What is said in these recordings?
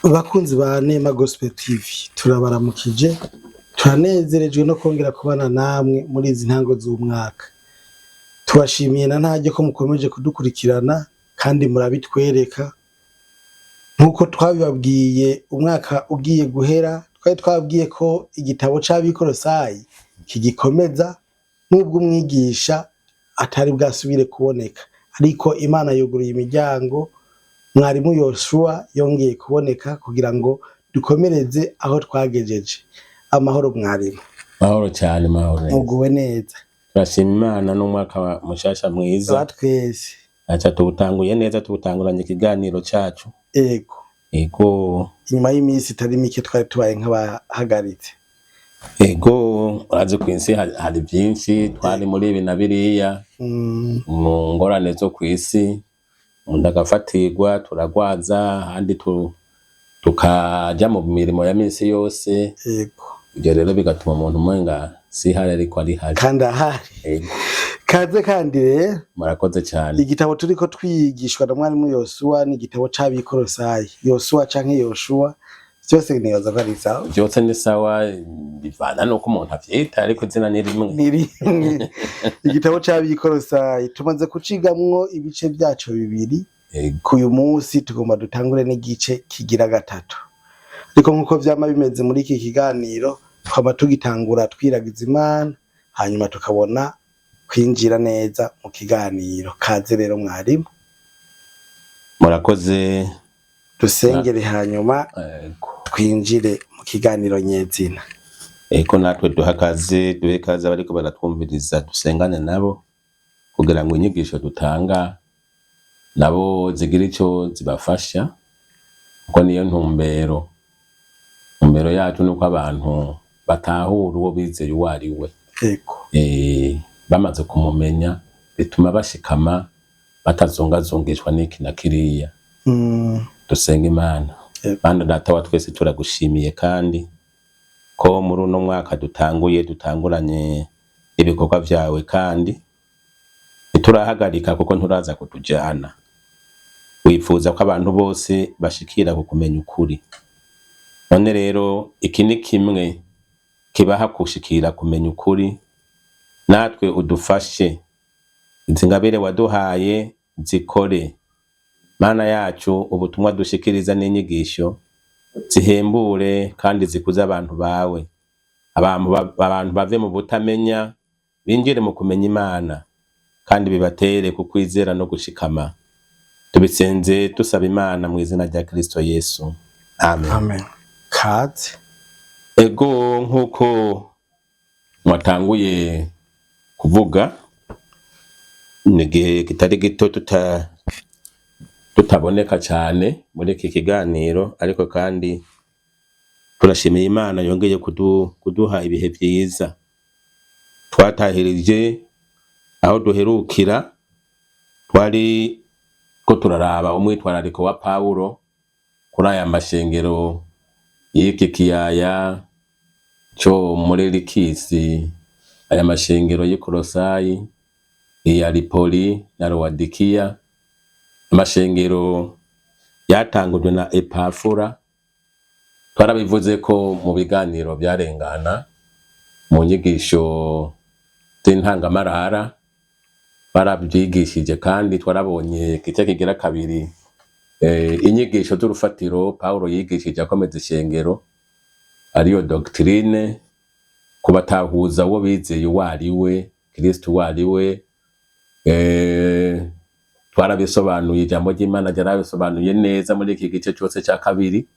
Bakunzi ba Nema Gospel TV, turabaramukije, turanezerejwe no kongera kubana namwe muri izi ntango z'umwaka. Tubashimiye na ntaryo ko mukomeje kudukurikirana kandi murabitwereka. Nk'uko twabibabwiye umwaka ugiye guhera, twari twababwiye ko igitabo c'Abikorosayi kigikomeza n'ubwo umwigisha atari bwasubire kuboneka, ariko Imana yuguruye imiryango, mwarimu Yoshua yongeye kuboneka kugira ngo dukomereze aho twagejeje. Amahoro, mwarimu? Mahoro cyane, mahoro neza. Muguwe neza? Turashima Imana n'umwaka mushasha mwiza. Ba twese. Aca tuwutanguye neza, tuwutanguranye ikiganiro cacu. Ego. Ego. Inyuma y'iminsi itari mike twari tubaye nk'abahagaritse. Ego, urazi kw'isi hari byinshi, twari muri ibi na biriya, mu ngorane zo kw'isi, umuntu agafatirwa, turagwaza, ahandi tukaja mu mirimo ya misi yose. Ivyo rero bigatuma umuntu umenga si hari, ariko ari hari. Kandi ahari. Ego. Kaze kandi rero. Murakoze cyane. Igitabo turiko twigishwa na mwarimu Yosuwa ni igitabo c'Abikorosayi. Yosuwa canke Yoshuwa, vyose nibaza ko ari sawa. Byose ni sawa, bivana nuko umuntu avyita, ariko izina ni rimwe. Ni rimwe. Igitabo c'Abikorosayi tumaze kucigamwo ibice vyaco bibiri. Kuyu munsi tugomba dutangure n'igice kigira gatatu, ariko nk'uko vyama bimeze muri iki kiganiro, twama tugitangura twiragiza Imana, hanyuma tukabona kwinjira neza mu kiganiro. Kaze rero, mwarimu. Murakoze. Dusengere, hanyuma Ego. twinjire mu kiganiro nyezina. Ego, natwe duha akaze, duhe ikaze abariko baratwumviriza, dusengane nabo kugira ngo inyigisho dutanga nabo zigire ico zibafasha, kuko niyo ntumbero yacu, nuko abantu batahura uwo bizeye uwo ari we. Bamaze kumumenya bituma bashikama, batazongazongeshwa n'iki na kiriya. Dusenga Imana. Mana Data wa twese, turagushimiye kandi ko muri uno mwaka dutanguye, dutanguranye ibikorwa vyawe, kandi ntiturahagarika kuko nturaza kutujana. Wifuza ko abantu bose bashikira ku kumenya ukuri. None rero iki ni kimwe kibaha gushikira kumenya ukuri. Natwe udufashe, izi ngabire waduhaye zikore. Mana yacu, ubutumwa dushikiriza n'inyigisho zihembure kandi zikuze abantu bawe, abantu bave mu butamenya binjire mu kumenya Imana, kandi bibatere ku kwizera no gushikama. Tubisenze dusaba Imana mu izina rya Kristo Yesu, amen. Amen. Kaze. Ego, nk'uko mwatanguye kuvuga, ni igihe kitari gito tutaboneka cyane muri iki kiganiro, ariko kandi turashimiye Imana yongeye kuduha ibihe vyiza. Twatahirije aho duherukira, twari ko turaraba umwitwarariko wa Pawulo kuri aya mashengero y'iki kiyaya co muri Likisi, aya mashengero y'i Kolosayi, iya Lipoli na Lowadikiya, amashengero yatangujwe na Epafura. Twarabivuze ko mu biganiro byarengana, mu nyigisho z'intangamarara barabyigishije, kandi twarabonye igice kigira kabiri, inyigisho z'urufatiro Pawulo yigishije akomeza ishengero, ariyo doctrine, kubatahuza uwo bizeye uwo ari we, Kristo uwo ari we. Twarabisobanuye, ijambo ry'Imana ryarabisobanuye neza. Muri iki gice cyose cya kabiri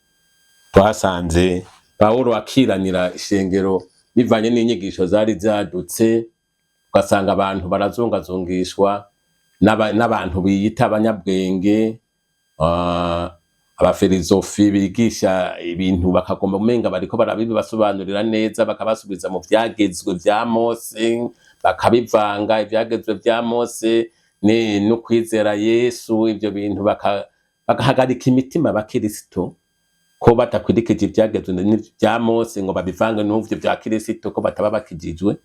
twasanze Pawulo akiranira ishengero bivanye n'inyigisho zari zadutse, ugasanga abantu barazungazungishwa n'abantu biyita abanyabwenge, abafilozofi bigisha ibintu bakagomba umenga bariko barabibasobanurira neza, bakabasubiza mu vyagezwe vya Mose, bakabivanga ivyagezwe vya Mose ni no kwizera Yesu. Ivyo bintu bagahagarika imitima abakirisito ko batakwirikije ivyagezwe vya Mose ngo babivange n'uvyo vya Kirisito, ko bataba bakijijwe.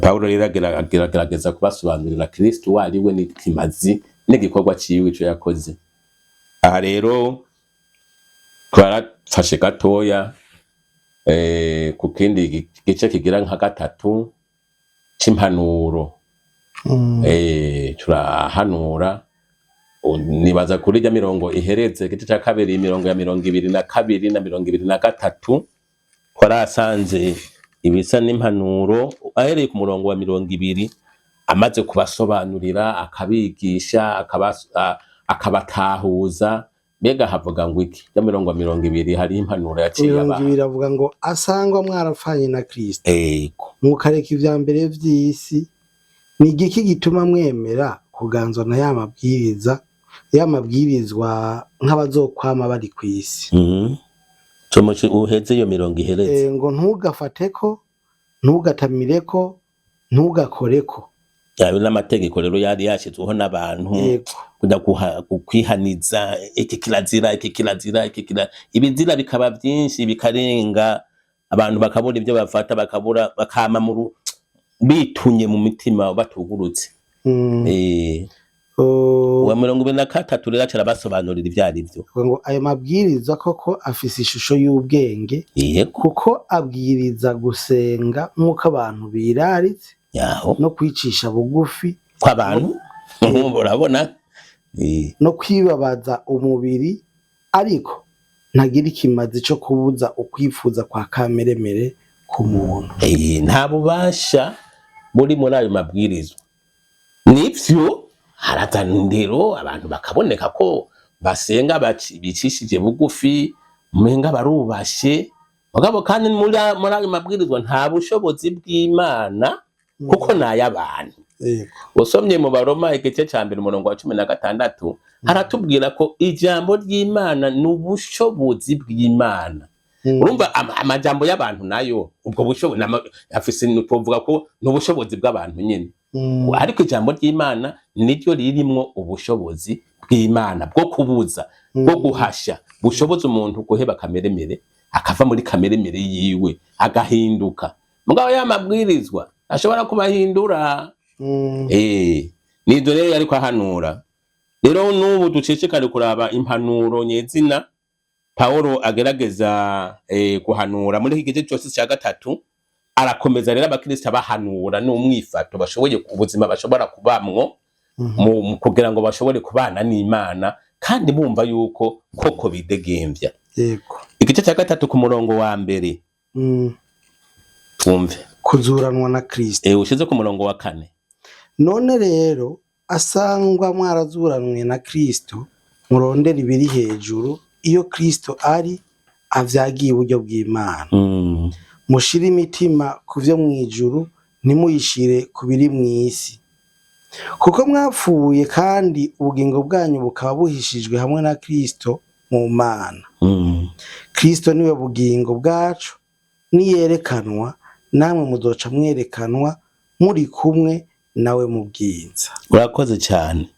Pawulo rero agerageza kubasobanurira Kristo uwo ari we n'ikimazi n'igikorwa ciwe ico yakoze. Aha rero Twarafashe gatoya ku kindi gice kigira nka gatatu c'impanuro. Turahanura. Nibaza kuri rya mirongo ihereze igice ca kabiri, imirongo ya 22 na 23, twarasanze ibisa n'impanuro ahereye ku murongo wa 20, amaze kubasobanurira, akabigisha, akabatahuza. Mbega havuga ngo iki? Ya mirongo ya 20 hariho impanuro yaciye Mirongo abaha. ibiri avuga ngo: asangwa mwarapfanye na Kristo, mukareka ivya mbere vy'isi, ni igiki gituma mwemera kuganzwa na ya mabwiriza, ya mabwirizwa nk'abazokwama bari kw'isi? Uheze iyo mirongo ihereze. Ngo ntugafateko, ntugatamireko, ntugakoreko. Yayo n'amategeko rero yari yashizweho n'abantu kuja kwihaniza, iki kirazira, iki kirazira, iki kira ibizira, bikaba vyinshi bikarenga, abantu bakabura ibyo bafata, bakabura, bakama mu bitunye mu mitima batugurutse. Uwa 23 rero aca arabasobanurira ivyo ari vyo. Ngo ayo mabwiriza koko afise ishusho y'ubwenge, kuko abwiriza gusenga nk'uko abantu biraritse, yaho no kwicisha bugufi kw'abantu, urabona. No kwibabaza umubiri, ariko ntagira ikimazi co kubuza ukwifuza kwa kameremere k'umuntu. Nta bubasha buri muri ayo mabwirizwa. Nivyo, harazana indero, abantu bakaboneka ko basenga, bicishije bugufi, umenga barubashe. Mugabo kandi muri ayo mabwirizwa nta bushobozi bw'Imana, kuko ni ay'abantu. Usomye mu Baroma igice ca mbere umurongo wa 16, haratubwira ko ijambo ry'Imana ni ubushobozi bw'Imana. Urumva amajambo y'abantu nayo, ubwo bushobozi afise, twovuga ko ni ubushobozi bw'abantu nyene. Ariko ijambo ry'Imana niryo ririmwo ubushobozi bw'Imana bwo kubuza, bwo guhasha, bushoboza umuntu guheba kameremere, akava muri kameremere yiwe agahinduka. Mugabo ya mabwirizwa ashobora kubahindura. Nivyo rero yariko ahanura. Rero n'ubu ducishikare kuraba impanuro nyezina Pawulo agerageza guhanura muri iki gice cyose cya gatatu. Arakomeza rero abakristo abahanura n'umwifato bashoboye, ubuzima bashobora kubamwo mu kugira ngo bashobore kubana n'Imana kandi bumva yuko koko bidegemvya. Igice cya gatatu ku murongo wa mbere. Twumve. Kuzuranwa na Kristo. Ushize ku murongo wa kane. None rero asangwa mwarazuranwe na Kristo, murondera ibiri hejuru, iyo Kristo ari avyagiye iburyo bw'Imana. Mushire imitima ku vyo mw'ijuru, ntimuyishire ku biri mw'isi, kuko mwapfuye kandi ubugingo bwanyu bukaba buhishijwe hamwe na Kristo mu Mana. Kristo niwe bugingo bwacu, niyerekanwa, namwe muzoca mwerekanwa muri kumwe nawe mu bwiza. Urakoze cyane.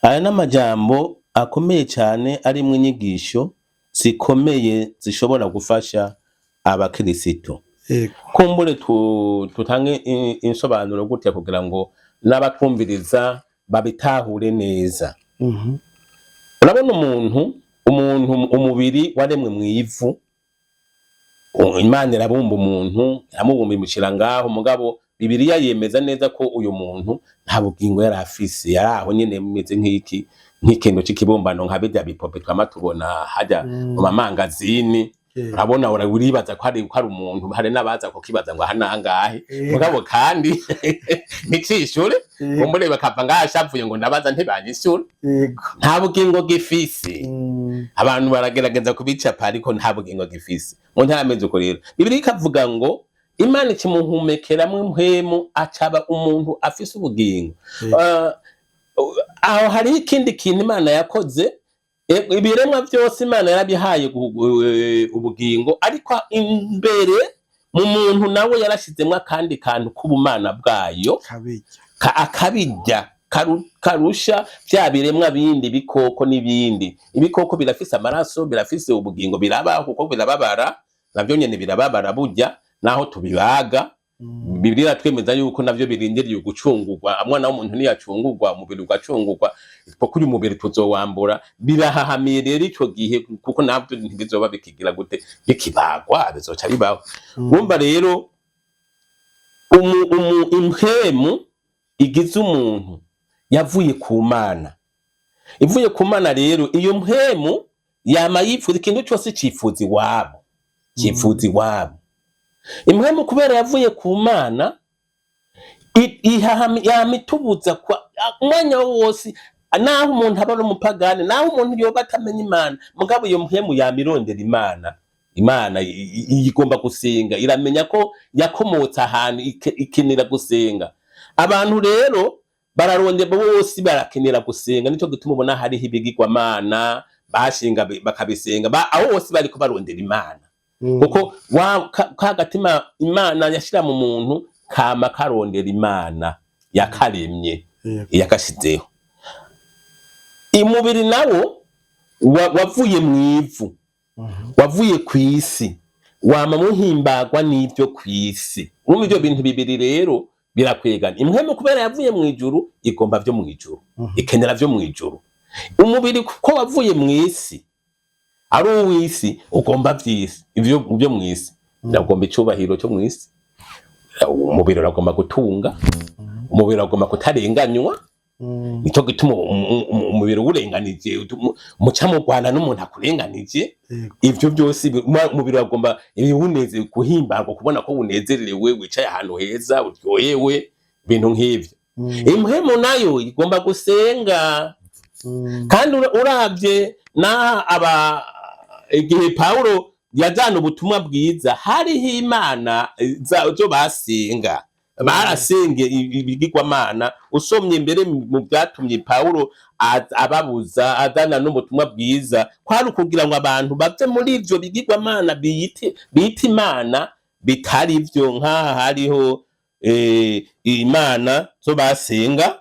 Aya n'amajambo akomeye cyane, arimwo inyigisho zikomeye zishobora gufasha abakirisito. Kumbure tutange insobanuro gutya kugira ngo n'abatwumviriza babitahure neza. Urabona umuntu umubiri waremwe mu ivu. Imana irabumba umuntu, iramubumba, imushyira ngaho. Mugabo Bibiliya yemeza neza ko uyu muntu nta bugingo yari afise, yari aho nyene bimeze nk'iki, nk'ikintu c'ikibumbano, nka birya bipope twama tubona hajya mu mamangazini. Urabona, uribaza ko ari umuntu, hari n'abaza kukibaza ngo aha nangahe. Mugabo kandi nticishure. Kumbure bakava ngaho ashavuye ngo ndabaza ntibanyishure. Nta bugingo gifise. Abantu baragerageza kubicapa, ariko nta bugingo gifise. Mu ntarameze uko rero, Bibiliya ikavuga ngo Imana ikimuhumekeramwo impwemu, acaba umuntu afise ubugingo. Aho hariho ikindi kintu Imana yakoze. Ibiremwa byose Imana yarabihaye ubugingo, ariko imbere mu muntu nawe yarashizemwo akandi kantu k'ubumana bwayo. Kabirya. Akabirya karusha vya biremwa bindi, bikoko n'ibindi. Ibikoko birafise amaraso, birafise ubugingo, birabaho kuko birababara, navyo nyene birababara burya naho tubibaga. Bibiliya iratwemeza yuko navyo birindiriye gucungurwa. Umwana w'umuntu ntiyacungurwa, umubiri ugacungurwa, kuko uyu mubiri tuzowambura. Birahahamiye rero ico gihe, kuko navyo ntibizoba bikigira gute, bikibagwa, bizoca bibaho. Urumva rero impwemu igize umuntu yavuye ku Mana, ivuye ku Mana. Rero iyo mpwemu yama yifuza ikintu cyose, cifuza iwabo, cifuza iwabo. Impwemu kubera yavuye ku Mana yama itubuza umwanya wose, naho umuntu aba ari umupagani, naho umuntu yoba atamenya Imana, mugabo iyo mpwemu yama irondera Imana. Imana igomba gusenga, iramenya ko yakomotse ahantu, ikenera gusenga. Abantu rero bararondera bose, barakenera gusenga. Nico gituma ubona hariho ibigirwamana bashinga bakabisenga, aho bose bariko barondera Imana, kuko ka gatima Imana yashira mu muntu kama karondera Imana yakaremye, yagashizeho. Umubiri nawo wavuye mu ivu, wavuye ku isi, wama muhimbagwa n'ibyo ku isi. Urumva ibyo bintu bibiri rero birakwegana. Impwemu kubera yavuye mu ijuru igomba vyo mu ijuru, ikenera vyo mu ijuru. Umubiri kuko wavuye mu isi, ari uw'isi, ugomba vy'isi, ivyo byo mu isi. Uragomba icubahiro cyo mu isi, umubiri uragomba gutunga, umubiri uragomba kutarenganywa. Nico gituma umubiri uwurenganije muca mugwana n'umuntu akurenganije. Ivyo byose umubiri uragomba ibiwuneze, guhimbarwa, kubona ko unezerewe, wicaye ahantu heza, uryohewe, ibintu nk'ivyo. Impwemu nayo igomba gusenga. Kandi uravye na aba igihe Paulo yajana ubutumwa bwiza, hariho imana zo basenga, barasenge ibigirwamana. Usomye mbere mu byatumye Paulo ababuza azana n'ubutumwa bwiza, kwari ukugira ngo abantu bave muri ivyo bigirwamana biyita imana bitari vyo. Nk'aha hariho imana zo basenga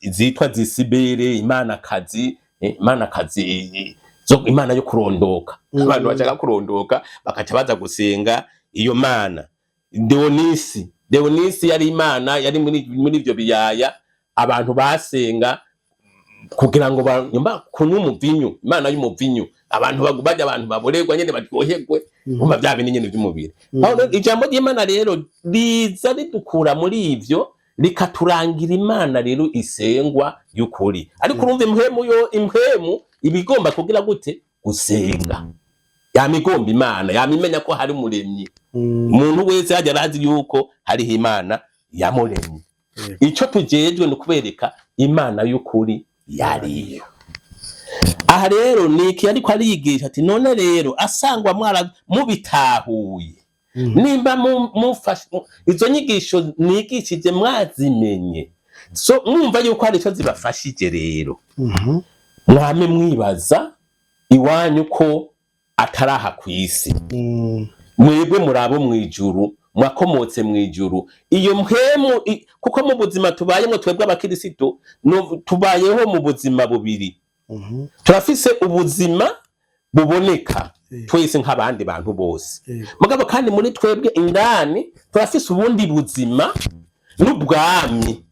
zitwa zisibere, imanakazi, imanakazi, zo imana yo kurondoka. Abantu bashaka kurondoka bakaca baza gusenga iyo mana. Deonisi, Deonisi yari imana yari muri ivyo biyaya, abantu basenga kugira ngo nyuma kunywa umuvinyu, imana y'umuvinyu. Abantu bajya, abantu baborerwa nyene, baryoherwe. Umva bya bindi nyene vy'umubiri. Pawulo, ijambo ry'Imana rero riza ridukura muri ivyo, rikaturangira Imana rero isengwa y'ukuri. Ariko urumva impwemu yo, impwemu iba igomba kugira gute? Gusenga. Yama igomba Imana, yama imenya ko hari umuremyi. Umuntu wese yajya arazi yuko hariho Imana yamuremye. Ico tujejwe ni ukubereka Imana y'ukuri yariyo. Aha rero ni iki ariko arigisha? Ati none rero asangwa mwara mubitahuye, nimba mufashe izo nyigisho nigishije, mwazimenye, so mwumva yuko hari ico zibafashije rero, mwame mwibaza iwanyu ko ataraha kw'isi. Mwebwe murabo mw'ijuru, mwakomotse mw'ijuru. Iyo mpwemu kuko mu buzima tubayemo twebwe abakirisito tubayeho mu buzima bubiri. Turafise ubuzima buboneka twese nk'abandi bantu bose, mugabo kandi muri twebwe indani turafise ubundi buzima n'ubwami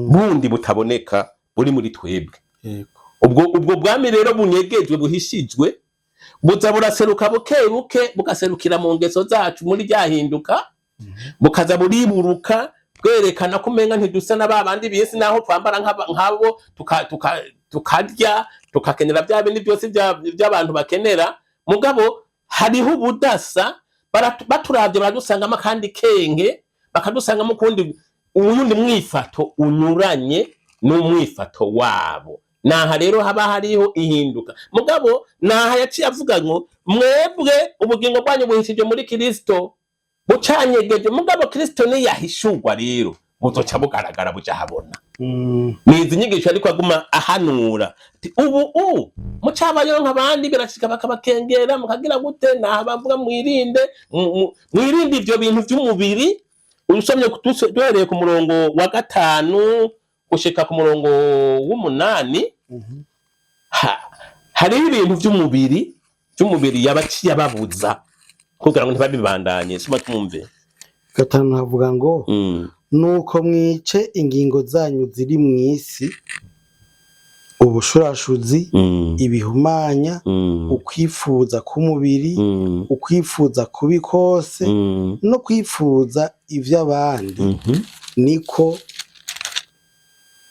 bundi butaboneka buri muri twebwe. Ubwo bwami rero bunyegejwe, buhishijwe, buza buraseruka buke buke, bugaserukira mu ngeso zacu muri ryahinduka, bukaza buriburuka, bwerekana ko umenga ntidusa na ba bandi bisi, naho twambara nk'abo, tukarya, tukakenera bya bindi byose by'abantu bakenera. Mugabo hariho ubudasa. Baturavye baradusangamo akandi kenge, bakadusangamo ukundi, uyundi mwifato unyuranye n'umwifato wabo. Naha rero haba hariho ihinduka. Mugabo naha yaciye avuga ngo mwebwe ubugingo bwanyu buhishije muri Kristo, bucanyegeje, mugabo Kristo niyahishurwa rero buzoca bugaragara, buja habona. Ni izi nyigisho ariko aguma ahanura. Ati, ubu mucabayeho nk'abandi, birashika bakabakengera, mukagira gute? Naha bavuga mwirinde, mwirinde ivyo bintu vy'umubiri. Usomye duhereye ku murongo wa 5 gushika ku murongo w'8, hariho ibintu vy'umubiri yabaciye ababuza kugira ngo ntibabibandanye. Soma twumve. Gatanu havuga ngo nuko mwice ingingo zanyu ziri mw'isi, ubushurashuzi, ibihumanya, ukwifuza k'umubiri, ukwifuza kubi kose, no kwifuza ivy'abandi, niko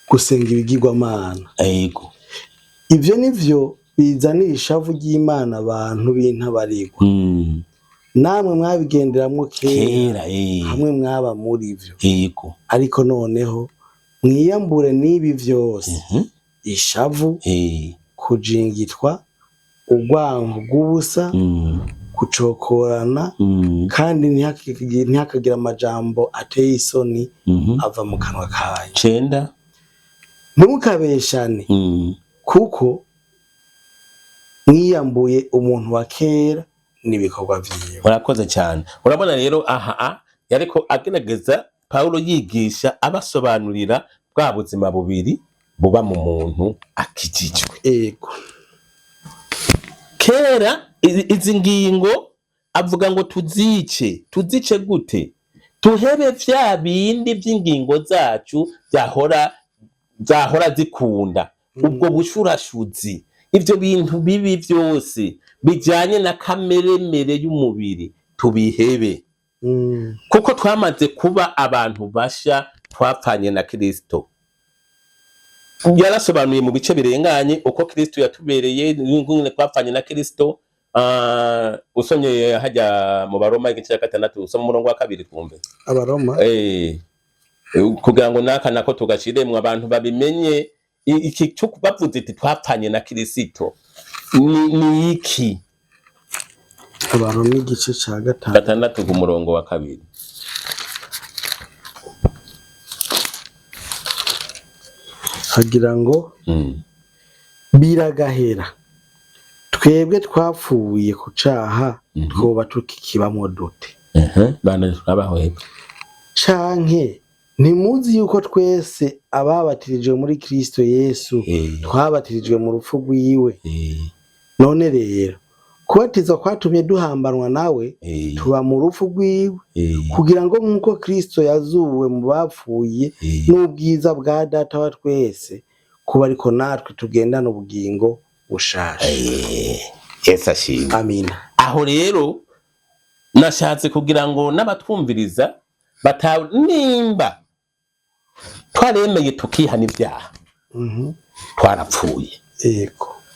gusenga ibigirwamana. Ivyo nivyo bizanira ishavu ry'Imana abantu b'intabarigwa. Namwe mwabigenderamwo kera, kera hamwe mwaba muri vyo. Ariko noneho mwiyambure n'ibi vyose: ishavu, kujingitwa, urwanko rw'ubusa, kucokorana, kandi ntihakagire amajambo ateye isoni ava mu kanwa kanyu. 9. Ntimukabeshane, kuko mwiyambuye umuntu wa kera n'ibikorwa vyiwe. Murakoze cyane. Urabona rero aha yariko agerageza Pawulo yigisha abasobanurira bwa buzima bubiri buba mu muntu akijijwe. Kera izi ngingo avuga ngo tuzice. Tuzice gute? Tuhebe vya bindi vy'ingingo zacu byahora zikunda, ubwo bushurashuzi, ivyo bintu bibi vyose bijanye na kameremere y'umubiri, tubihebe, kuko twamaze kuba abantu basha, twapfanye na Kristo. Yarasobanuye mu bice birenganye uko Kristo yatubereye n'ingene twapfanye na Kristo. Usomye hajya mu Baroma igice cya 6, usoma umurongo wa 2 twumve. Abaroma. Kugira ngo naka nako tugashiremwo abantu babimenye, iki cyo bavuze iti twapfanye na Kristo ni iki? Abaroma igice ca 5. 6 ku murongo wa 2. Hagira ngo biragahera, twebwe twapfuye ku caha, twoba tukikibamwo dute? Bana turabaho hepfo. Canke ntimuzi yuko twese ababatirijwe muri Kristo Yesu twabatirijwe mu rupfu rwiwe? None rero kubatizwa kwatumye duhambanwa nawe, tuba mu rupfu rwiwe, kugira ngo nk'uko Kristo yazuwe mu bapfuye n'ubwiza bwa Data wa twese, kuba ariko natwe tugendana ubugingo bushasha. Yesu ashimwe. Amina. Aho rero nashatse kugira ngo n'abatwumviriza bata nimba twaremeye tukihana ibyaha, twarapfuye.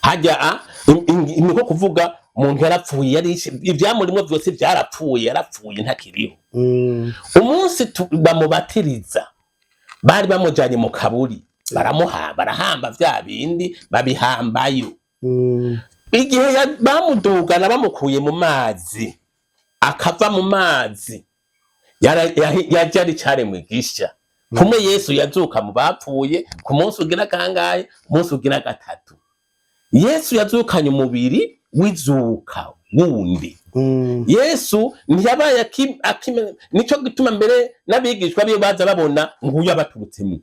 Hajya niko kuvuga umuntu yarapfuye, yarishe ibyamurimwo byose, byarapfuye, yarapfuye, ntakiriho. Umunsi bamubatiriza bari bamujanye mu kaburi, baramuha, barahamba vya bindi, babihambayo. Igihe bamudugana bamukuye mu mazi, akava mu mazi, yaje ari caremwe gisha, kumwe Yesu yazuka mu bapfuye ku munsi ugira kangahe? Umunsi ugira gatatu. Yesu yazukanye umubiri w'izuka wundi. Yesu ntiyabaye nico gituma mbere n'abigishwa biwe baza babona nguyu abaturutsemo,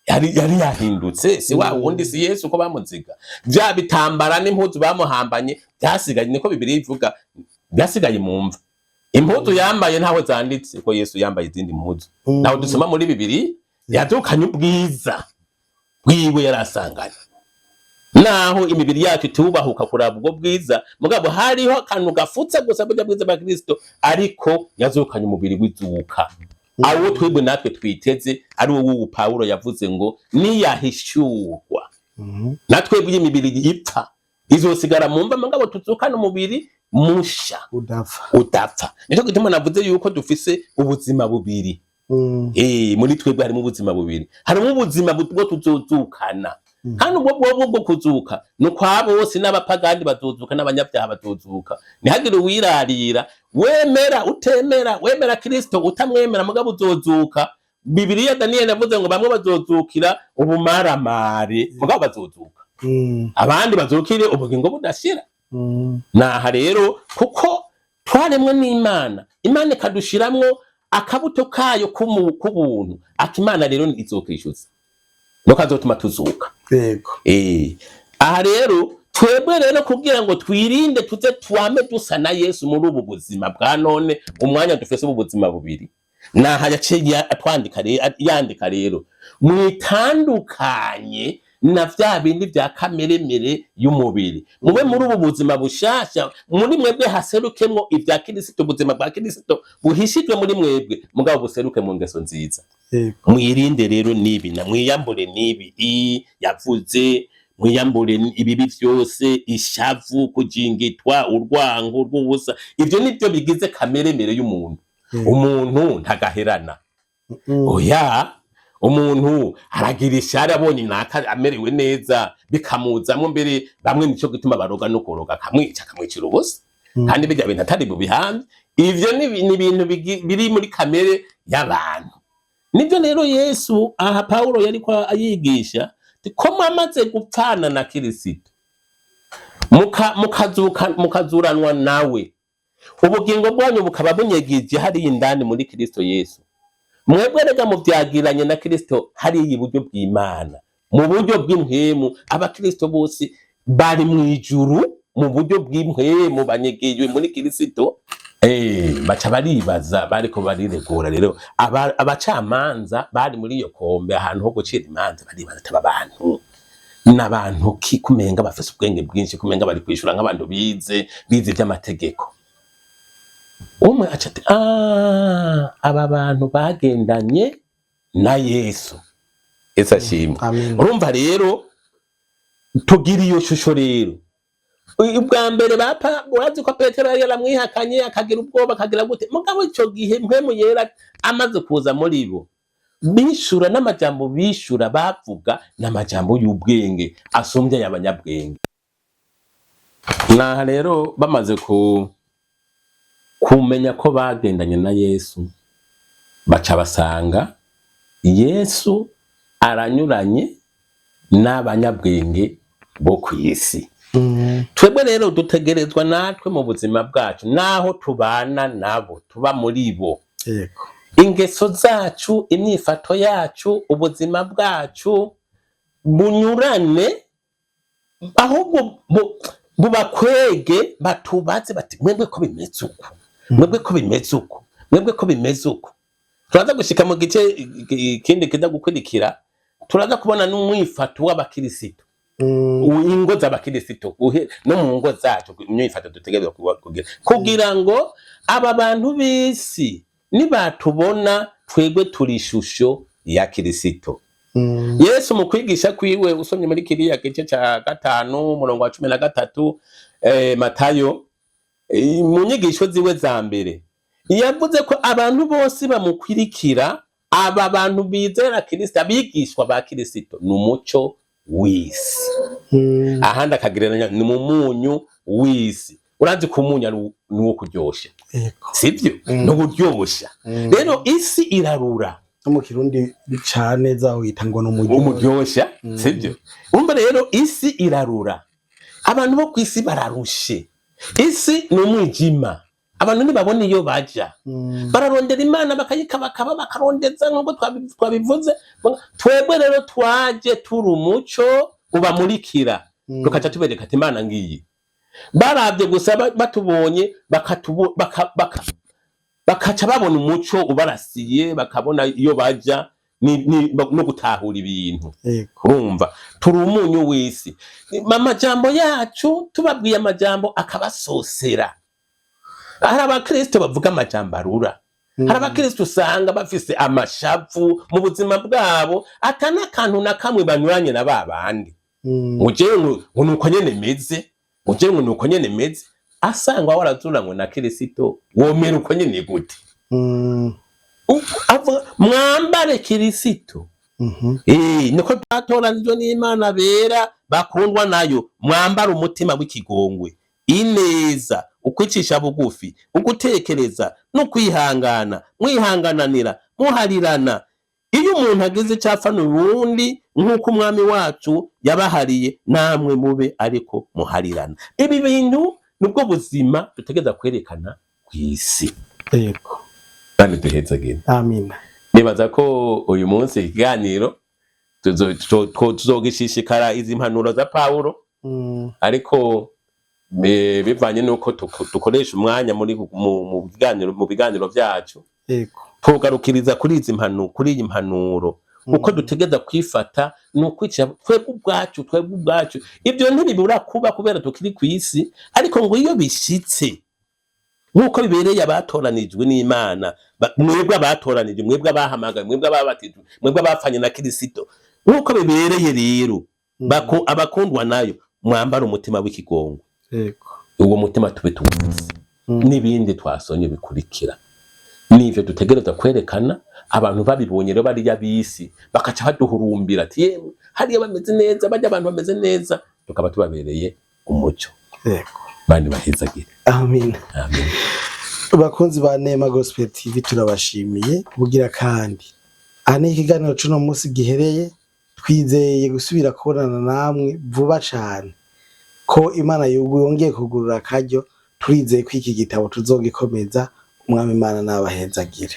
yari yahindutse, si wa wundi, si Yesu ko bamuziga. Vya bitambara n'impuzu bamuhambanye byasigaye, niko Bibiliya ivuga, byasigaye mu mva. Impuzu yambaye ntaho zanditse ko Yesu yambaye izindi mpuzu. Naho dusoma muri Bibiri yadukanye ubwiza bwiwe yarasanganye, naho imibiri yacu itubahuka kuraba ubwo bwiza, mugabo hariho akantu gafutse gusa burya bwiza bwa Kristo, ariko yazukanye umubiri w'izuka, awo twebwe natwe twiteze, ari wo w'ubu Pawulo yavuze ngo niyahishurwa, natwebwe imibiri ipfa izosigara mu mva, mugabo tuzukane umubiri musha udapfa. Udapfa. Nico gituma navuze yuko dufise ubuzima bubiri. Muri twebwe harimo ubuzima bubiri, harimo ubuzima bwo tuzozukana. Kandi ubwo bwobwo bwo kuzuka ni ukwa bose, n'abapagani bazozuka, n'abanyabyaha bazozuka. Ntihagire uwirarira, wemera utemera, wemera Kristo utamwemera, mugabo uzozuka. Bibiliya Daniyeli yavuze ngo bamwe bazozukira ubumaramare, mugabo bazozuka, abandi bazukire ubugingo budashira. Naha rero kuko twaremwe n'Imana, Imana ikadushiramwo akabuto kayo k'ubuntu, akimana rero izokishyuza nuko azotuma tuzuka. Aha rero twebwe rero kugira ngo twirinde tuze twame dusa na Yesu muri ubu buzima bwa none, umwanya dufise ubu buzima bubiri. Naha yaciye atwandika yandika rero, mwitandukanye na vya bindi vya kameremere y'umubiri, mube muri ubu buzima bushasha, muri mwebwe haserukemwo ivya Kirisito, ubuzima bwa Kirisito buhishijwe muri mwebwe, mugabo buseruke mu ngeso nziza. Mwirinde rero nibi na mwiyambure nibi yavuze, mwiyambure ibibi vyose, ishavu, kujingitwa, urwango rw'ubusa. Ivyo nivyo bigize kameremere y'umuntu. Umuntu ntagaherana. Oya, umuntu aragira ishari abonye naka amerewe neza, bikamuzamwo. Mbere bamwe nico gituma baroga no kuroga, akamwica, akamwicira ubusa. Kandi bijya bintu atari bubihamye. Ivyo ni ibintu biri muri kamere y'abantu. Nivyo rero Yesu aha Pawulo yariko ayigisha ko mwamaze gupfana na Kirisito, mukazuranwa nawe, ubugingo bwanyu bukaba bunyegije hariya indani muri Kristo Yesu. Mwebwe rega muvyagiranye na Kristo hariya iburyo bw'Imana mu buryo bw'impwemu. Abakristo bose bari mu ijuru mu buryo bw'impwemu, banyegejwe muri Kristo. Baca baribaza, bariko bariregura rero abacamanza bari muri iyo kombe, ahantu ho gucira imanza, baribaza ati aba bantu n'abantu ki kumenga bafise ubwenge bwinshi, kumenga bari kwishura nk'abantu bize ivy'amategeko? Umwe aca ati: "Ah, aba bantu bagendanye na Yesu." Yesu ashimwe. Amen. Urumva rero tugira iyo shusho rero. Ubwa mbere bapa, urazi ko Petero yari yaramwihakanye, akagira ubwoba, akagira gute, mugabo ico gihe Mpwemu Yera amaze kuza muri bo, bishura n'amajambo, bishura bavuga n'amajambo y'ubwenge asumbye ay'abanyabwenge. Naha rero bamaze kumenya ko bagendanye na Yesu, baca basanga Yesu aranyuranye n'abanyabwenge bo kw'isi. Twebwe rero dutegerezwa natwe mu buzima bwacu, naho tubana nabo, tuba muri bo, ingeso zacu, imyifato yacu, ubuzima bwacu bunyurane, ahubwo bubakwege, batubaze bati: "Mwebwe ko bimeze uku? Mwebwe ko bimeze uku? Mwebwe ko bimeze uku?" Turaza gushika mu gice ikindi kiza gukurikira, turaza kubona n'umwifato w'abakirisito, ingo z'abakirisito, no mu ngo zacu, imyifato dutegerezwa kugira, kugira ngo aba bantu b'isi nibatubona twebwe turi ishusho ya Kirisito. Yesu mu kwigisha kwiwe, usomye muri kiriya gice ca 5 umurongo wa 13, Matayo, mu nyigisho ziwe za mbere yavuze ko abantu bose bamukwirikira, aba bantu bizera Kirisito, abigishwa ba Kirisito, ni umuco w'isi. Ahandi akagereranya ni mu munyu w'isi. Urazi ko umunyu ari ni uwo kuryosha, sibyo? No kuryosha. Rero isi irarura. No mu Kirundi cane neza wita ngo ni umuryohe. Umuryosha, sibyo? Urumva rero isi irarura, abantu bo kw'isi bararushe, isi ni umwijima, abantu ntibabona iyo baja. Bararondera Imana bakayikabakaba, bakarondeza nk'uko twabivuze. Twebwe rero twaje turi umuco ubamurikira, tukaca tubereka ati: "Imana ngiyi." Barabye gusa, batubonye, bakaca babona umuco ubarasiye, bakabona iyo baja no gutahura ibintu. Urumva turi umunyu w'isi. Amajambo yacu, tubabwiye amajambo akabasosera. Hari abakristo bavuga amajambo arura. Hari abakristo usanga bafise amashavu mu buzima bwabo, ata n'akantu na kamwe banyuranye na ba bandi. Ngo jewe ngo nuko nyene meze, ngo jewe ngo nuko nyene meze. Asangwa warazuranywe na Kirisito, womera uko nyene gute? Avuga mwambare Kirisito. Niko twatoranijwe n'Imana, bera bakundwa nayo, mwambara umutima w'ikigongwe, ineza, ukwicisha bugufi, ugutekereza no kwihangana, mwihangananira, muharirana iyo umuntu agize icyo apfa uwundi, nk'uko Umwami wacu yabahariye, namwe mube ariko muharirana. Ibi bintu nibwo buzima dutegereza kwerekana ku isi. Kandi duhezagire. Amina. Nibaza ko uyu munsi ikiganiro tuzogishishikara izi mpanuro za Pawulo, ariko bivanye n'uko dukoresha umwanya muri mu biganiro vyacu. Tugarukiriza kuri izi mpanu, kuri iyi mpanuro, uko dutegereza kwifata ni ukwica twebwe ubwacu, twebwe ubwacu. Ibyo ntibibura kuba kubera tukiri ku isi, ariko ngo iyo bishitse nk'uko bibereye abatoranijwe n'Imana, mwebwe abatoranijwe, mwebwe abahamagawe, mwebwe ababatijwe, mwebwe abapfanye na Kirisito, nk'uko bibereye rero abakundwa nayo, mwambara umutima w'ikigongo. Uwo mutima tube tuwufise, n'ibindi twasonye bikurikira nivyo dutegerezwa kwerekana. Abantu babibonye rero, bariya bisi bakaca baduhurumbira ati: "Yemwe, hariya bameze neza, barya abantu bameze neza." Tukaba tubabereye umuco. Bandi bahezagire. Amin. Amen. Bakunzi ba Nema Gospel TV, turabashimiye bugira kandi. Aha ni ikiganiro c'uno munsi gihereye. Twizeye gusubira kubonana namwe vuba cane, ko Imana yongeye kugurura akaryo. Turizeye ko iki gitabo tuzogikomeza. Umwami Imana nabahezagire.